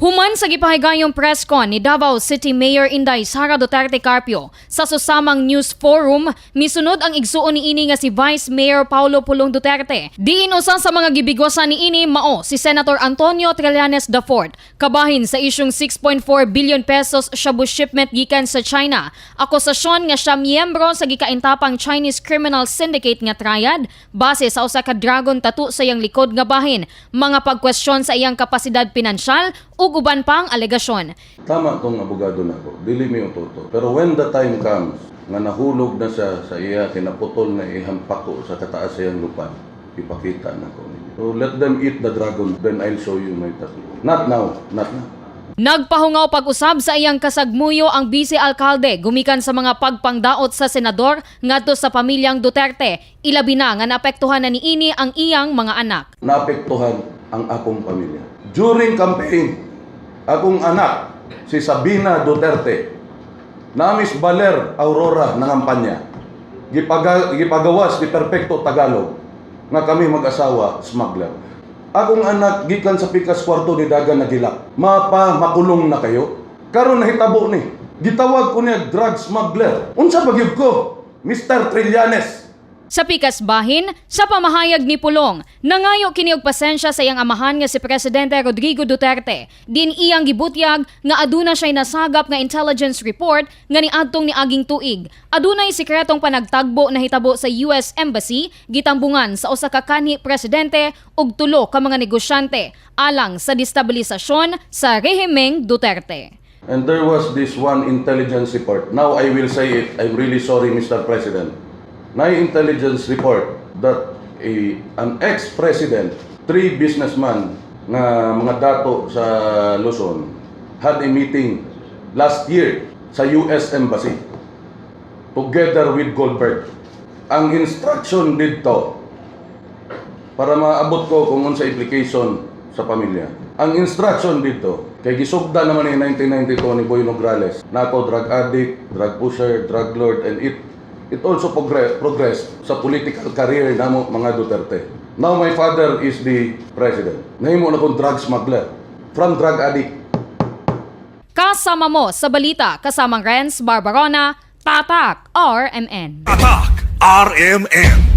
Human sa gipahigayong press con ni Davao City Mayor Inday Sara Duterte Carpio sa susamang news forum, misunod ang igsuon ni ini nga si Vice Mayor Paulo Pulong Duterte. Diin usa sa mga gibigwasan ni ini mao si Senator Antonio Trillanes IV, kabahin sa isyung 6.4 billion pesos shabu shipment gikan sa China. Akusasyon nga siya miyembro sa gikaintapang Chinese criminal syndicate nga Triad base sa usa ka dragon tattoo sa iyang likod nga bahin, mga pagkwestiyon sa iyang kapasidad pinansyal ug uban pang alegasyon. Tama tong abogado nako, dili mi utoto. Pero when the time comes nga nahulog na siya sa iya kinaputol na iyang pako sa kataas sa iyang lupan, ipakita nako ninyo. So let them eat the dragon, then I'll show you my tattoo. Not now, not now. Nagpahungaw pag-usab sa iyang kasagmuyo ang vice alkalde gumikan sa mga pagpangdaot sa senador ngadto sa pamilyang Duterte. Ilabi na nga naapektuhan na niini ang iyang mga anak. Naapektuhan ang akong pamilya. During campaign, akong anak, si Sabina Duterte, namis Baler Aurora nangampanya. Gipagawas ni Perfecto Tagalog nga kami mag-asawa smuggler. Akong anak gikan sa pikas kwarto ni dagan nagilak. Mapa makulong na kayo. Karon nahitabo ni. Gitawag ko niya drug smuggler. Unsa ba gyud ko? Mr. Trillanes. Sa pikas bahin, sa pamahayag ni Pulong, nangayo kini og pasensya sa iyang amahan nga si Presidente Rodrigo Duterte. Din iyang gibutyag nga aduna siya'y nasagap nga intelligence report nga niadtong niaging tuig. Adunay sikretong panagtagbo na hitabo sa US Embassy gitambungan sa usa ka kanhi presidente ug tulo ka mga negosyante alang sa destabilisasyon sa rehimeng Duterte. And there was this one intelligence report. Now I will say it. I'm really sorry, Mr. President. Na intelligence report that an ex-president, three businessmen nga mga dato sa Luzon had a meeting last year sa US Embassy together with Goldberg. Ang instruction dito, para maabot ko kung unsa implication sa pamilya. Ang instruction dito, kay gisugda naman ni 1992 ni Boy Nograles, na ako drug addict, drug pusher, drug lord, and it also progressed sa political career namo mga Duterte. Now my father is the president. Nahimo na kong drug smuggler from drug addict. Kasama mo sa balita, kasamang Renz Barbarona, Tatak RMN. Tatak RMN.